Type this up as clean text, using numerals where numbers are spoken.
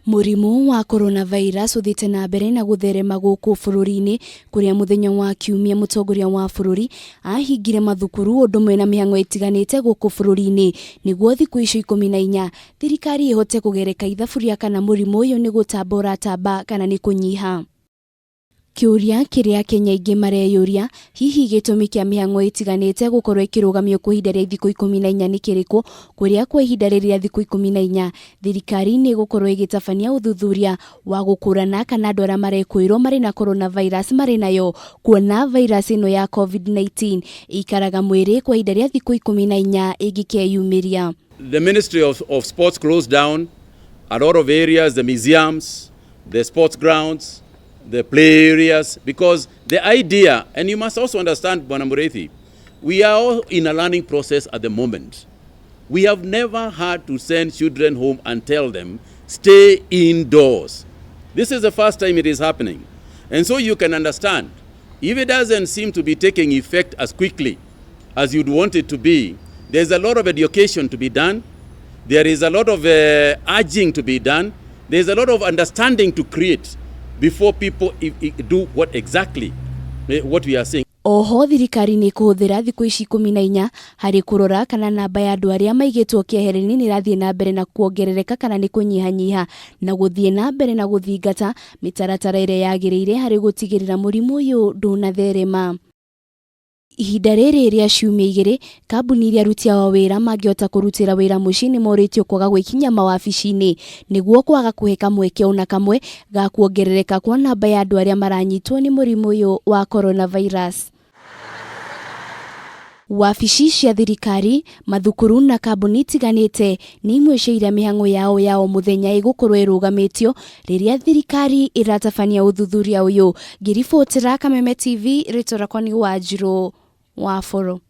Mũrimũ wa coronavirus ũthiĩte na mbere na gũtherema gũkũ bũrũri-inĩ kũrĩa mũthenya wa Kiumia mũtongoria wa bũrũri ahingire mathukuru ũndũ ũmwe na mĩhang'o ĩtiganĩte gũkũ bũrũri-inĩ nĩguo thikũ icio 14 thirikari ĩhote kũgereka ithabu rĩa kana mũrimũ ũyũ nĩ gũtamba ũratamba kana nĩ kũnyiha. Kĩũria kĩrĩa Akenya aingĩ mareyũria, hihi gĩtũmi kĩa mĩhang'o ĩtiganĩte gũkorwo ĩkĩrũgamio kwa ihinda rĩa thikũ 14 nĩ kĩrĩkũ, kũrĩa kwa ihinda rĩrĩ rĩa thikũ 14 thirikari nĩ ĩgũkorwo ĩgĩtabania ũthuthuria wa gũkũrana kana andũ arĩa marekũĩrwo marĩ na coronavirus marĩ nayo, kuona virus ĩno ya COVID-19 ĩikaraga mwĩrĩ kwa ihinda rĩa thikũ 14 ĩngĩkeyumĩria. The Ministry of Sports closed down a lot of areas, the museums, the sports grounds, the play areas, because the idea, and you must also understand, Bwana Mureithi, we are all in a learning process at the moment. We have never had to send children home and tell them, stay indoors. This is the first time it is happening. And so you can understand, if it doesn't seem to be taking effect as quickly as you'd want it to be, there's a lot of education to be done. There is a lot of urging to be done. There's a lot of understanding to create before people do what exactly what we are saying. Oho thirikari nĩ ĩkũhũthĩra thikũ ici 14 harĩ kũrora kana namba ya andũ arĩa maigĩtwo keheri-inĩ nĩ ĩrathiĩ na mbere na kuongerereka kana nĩ kũnyihanyiha na gũthiĩ na mbere na gũthingata mĩtaratara ĩrĩa yagĩrĩire harĩ gũtigĩrĩra mũrimũ ũyũ ndũnatherema. Ihinda rĩrĩ rĩa ciumia 2 kambuni iria aruti ao a wĩra mangĩhota kũrutĩra wĩra mũciĩ nĩ morĩtio kwaga gwĩkinyia mawabici-inĩ nĩguo kwaga kũhe kamweke ona kamwe ga kuongerereka kwa namba ya andũ arĩa maranyitwo nĩ mũrimũ ũyũ wa coronavirus. Wabici cia thirikari, mathukuru na kambuni itiganĩte nĩ imwe cia iria mĩhang'o yao ya o mũthenya ĩgũkorwo ĩrũgamĩtio rĩrĩa thirikari ĩratabania ũthuthuria ũyũ. Ngĩribotera Kameme TV, rĩtwa rĩakwa nĩ Wanjirũ wa Boro.